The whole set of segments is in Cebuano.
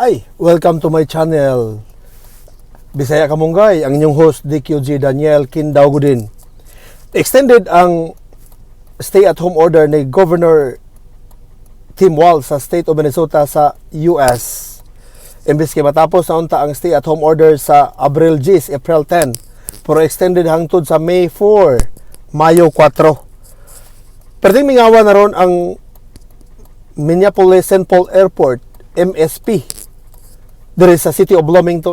Ay, welcome to my channel. Bisaya Kamunggay, ang inyong host DQG Daniel Kindaw Gudin. Extended ang stay-at-home order ni Governor Tim Walz sa State of Minnesota sa US. Imbes kay matapos na unta ang stay-at-home order sa Abril 10, April 10, pero extended hangtod sa May 4, Mayo 4. Perting mingawa na ron ang Minneapolis St. Paul Airport, MSP, diri sa City of Bloomington.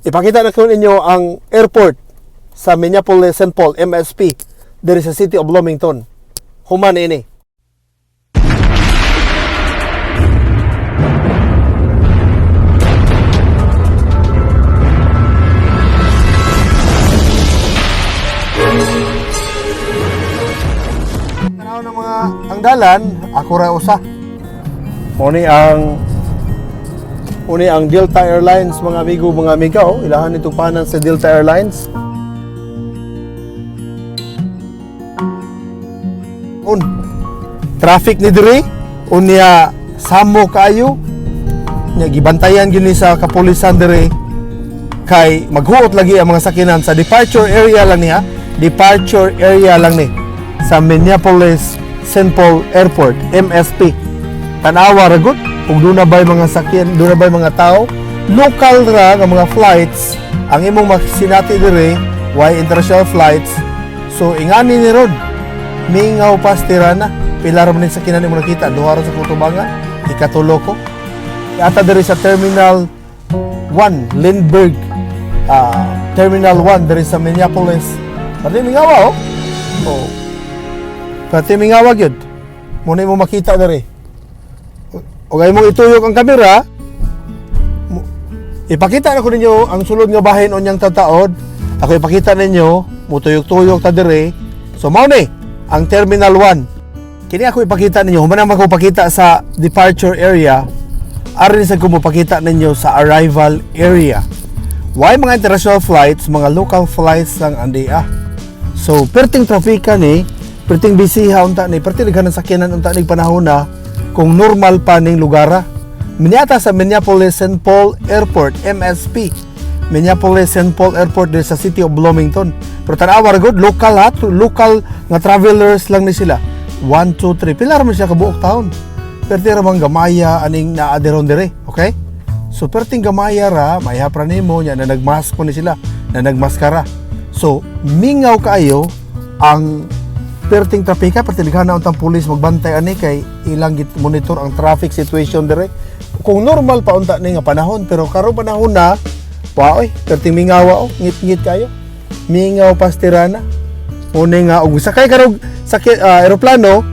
Ipakita na ko ninyo ang airport sa Minneapolis St. Paul, MSP, diri sa City of Bloomington. Human ini. Tanaw ng mga angdalan, ako ra usa. Mo ni ang uni ang Delta Airlines, mga amigo, mga amiga, oh, ilahan itong panan sa Delta Airlines. Un traffic ni diri, unya samo kaayo. Nya gibantayan gyud ni sa kapulisan diri kay maghuot lagi ang mga sakinan sa departure area lang niya, departure area lang ni sa Minneapolis St. Paul Airport, MSP. Tanawa ra gud kung doon na ba'y mga sakyan, doon na ba'y mga tao. Local ra nga mga flights ang imong masinati diri, why international flights. So ingani ni ron, mingaw pa tirana. Pila ra man ni sakyanan imong nakita, duha ra sa kutubangan, ikatulo ko. Ata diri sa Terminal 1, Lindbergh, Terminal 1 diri sa Minneapolis. Pati mingawa, oh. Oh. Pati mingawa gyud. Muna mo makita diri. O gay mong ituyok ang kamera, ipakita na ko ninyo ang sulod nga bahin unyang tataod. Ako ipakita ninyo, mutuyok-tuyok ta diri. So mao ni ang Terminal 1. Kini ako ipakita ninyo, human naman ko pakita sa departure area, arin sa ko mopakita ninyo sa arrival area. Why mga international flights, mga local flights lang andi ah. So, perting trafika ni, perting busy ha unta ni, perting daghan ng sakyanan unta ni panahon na kung normal pa ning lugara. Minyata sa Minneapolis St. Paul Airport, MSP. Minneapolis St. Paul Airport diri sa City of Bloomington. Pero tan-awa ra gud, local ha, local nga travelers lang ni sila. 1 2 3. Pila ra man siya kabuok taon. Perti ra man gamaya aning naa diron dire, okay? So perting gamaya ra, mayhap ra nimo nya na nagmask ko ni sila, na nagmaskara. So mingaw kaayo ang perting trapika, perting daghan na untang pulis magbantay ani kay ilang git monitor ang traffic situation dire. Kung normal pa unta ni nga panahon, pero karon panahon na, wa oy, perting mingawa oh, ngit-ngit kayo. Mingaw pastirana. Une nga og sakay karog sa eroplano,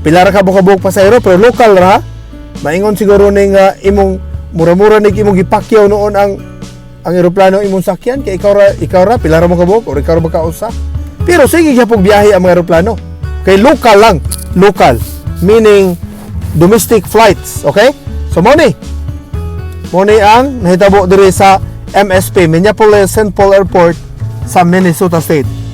pila ra ka buok pasahero pero local ra. Maingon siguro ning imong mura-mura nig imong gipakyaw noon ang eroplano imong sakyan kay ikaw ra pila ra mo kabuok or ikaw ra ba kausa. Pero sige gyapon biyahe ang mga eroplano. Kay local lang, local meaning domestic flights, okay? So mo ni ang nahitabo diri sa MSP, Minneapolis St. Paul Airport sa Minnesota State.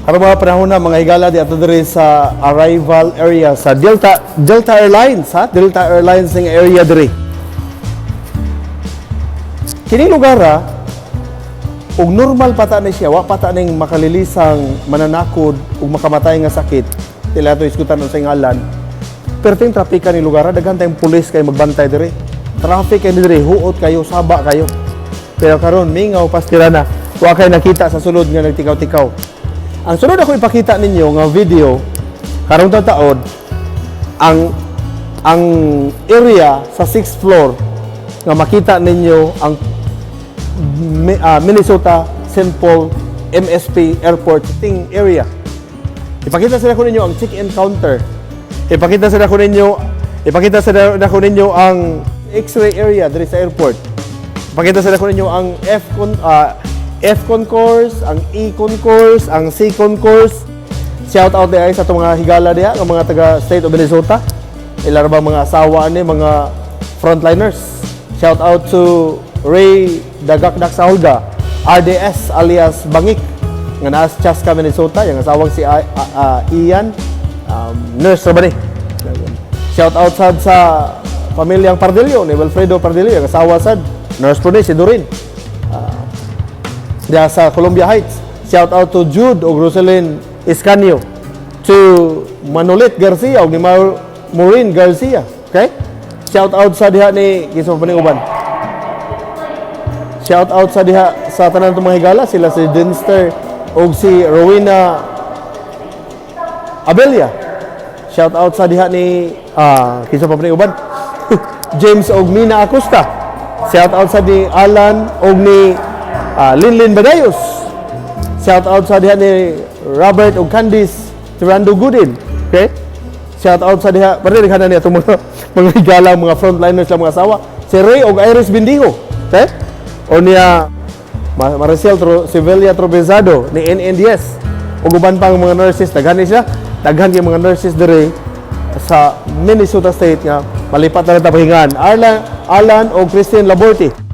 Karon mga panahon na mga higala di ato diri sa arrival area sa Delta Delta Airlines ha, Delta Airlines ning area diri. Kini lugar ha, og normal pa ta ni siya, wa pa ta ning makalilisang mananakod ug makamatay nga sakit. Dili ato isgutan unsay ngalan. Perting trapika ni lugar ha, daghan tayong pulis kay magbantay diri. Traffic kay diri, huot kayo, saba kayo. Pero karon mingaw pastira na, wa kay nakita sa sulod nga nagtikaw-tikaw. Ang sunod ako ipakita ninyo nga video karong taod ang area sa 6th floor nga makita ninyo ang Minnesota St. Paul MSP Airport ting area. Ipakita sa ko ninyo ang check-in counter. Ipakita sa ko ninyo ang X-ray area diri sa airport. Ipakita sa ko ninyo ang F concourse, ang E concourse, ang C concourse. Shout out diay sa atong mga higala diha, ang mga taga State of Minnesota. Ila ra ba mga asawa ani mga frontliners. Shout out to Ray Dagakdak Saulga, RDS alias Bangik. Nga naa sa Chaska, Minnesota, yung asawang si Ian, nurse ra ba ni? Shout out sad sa pamilyang Pardillo ni Wilfredo Pardillo, yung asawa sad nurse po ni si Doreen. Diya sa Columbia Heights. Shout out to Jude og Roselyn Escanio. To Manolet Garcia og ni Maureen Garcia. Okay? Shout out sa diha ni kinsa pa ni uban. Shout out sa diha sa tanan itong mga higala, sila si Dinster og si Rowena Abelia. Shout out sa diha ni kinsa pa ni uban? James og Mina Acosta. Shout out sa ni Alan og ni Linlin Badayos. Shout out sa diha ni Robert og Candice Tirando Goodin. Okay? Shout out sa diha, pare daghan na niya itong mga higala, mga frontliners lang mga asawa. Si Ray og Iris Bendijo. Okay? O niya Maricel Sevilla Trovizado ni NNDS. Ug uban pang mga nurses, daghan ni siya. Daghan kay mga nurses dire sa Minnesota State nga malipat na lang ta pahingahan. Alan og Christine Laborte.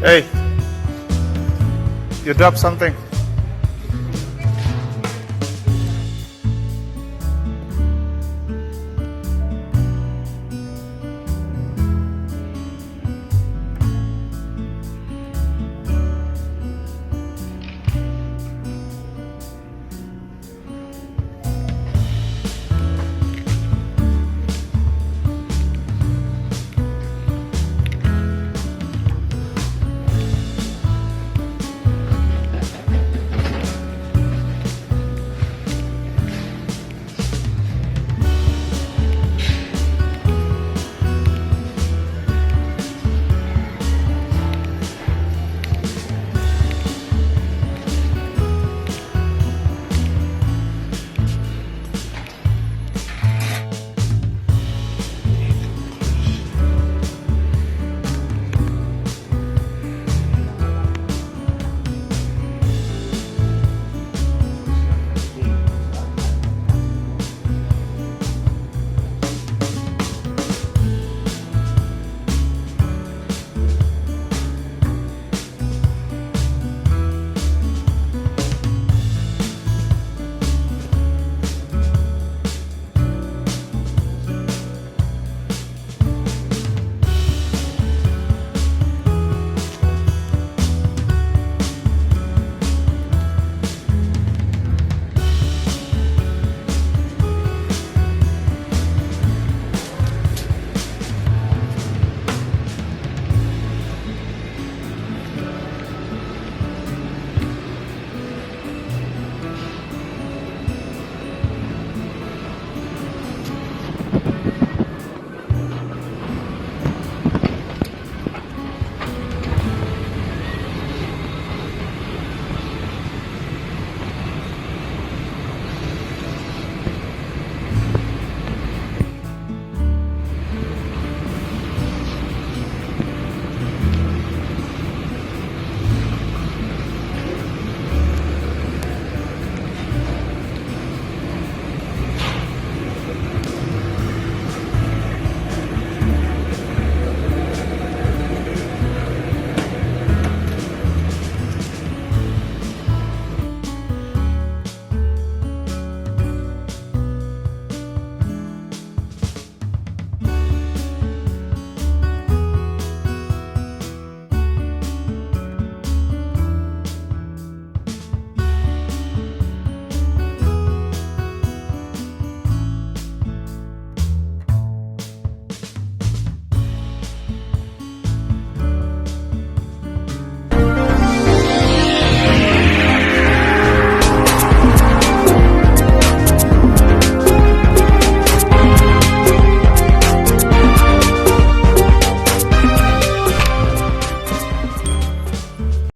Hey, you dropped something.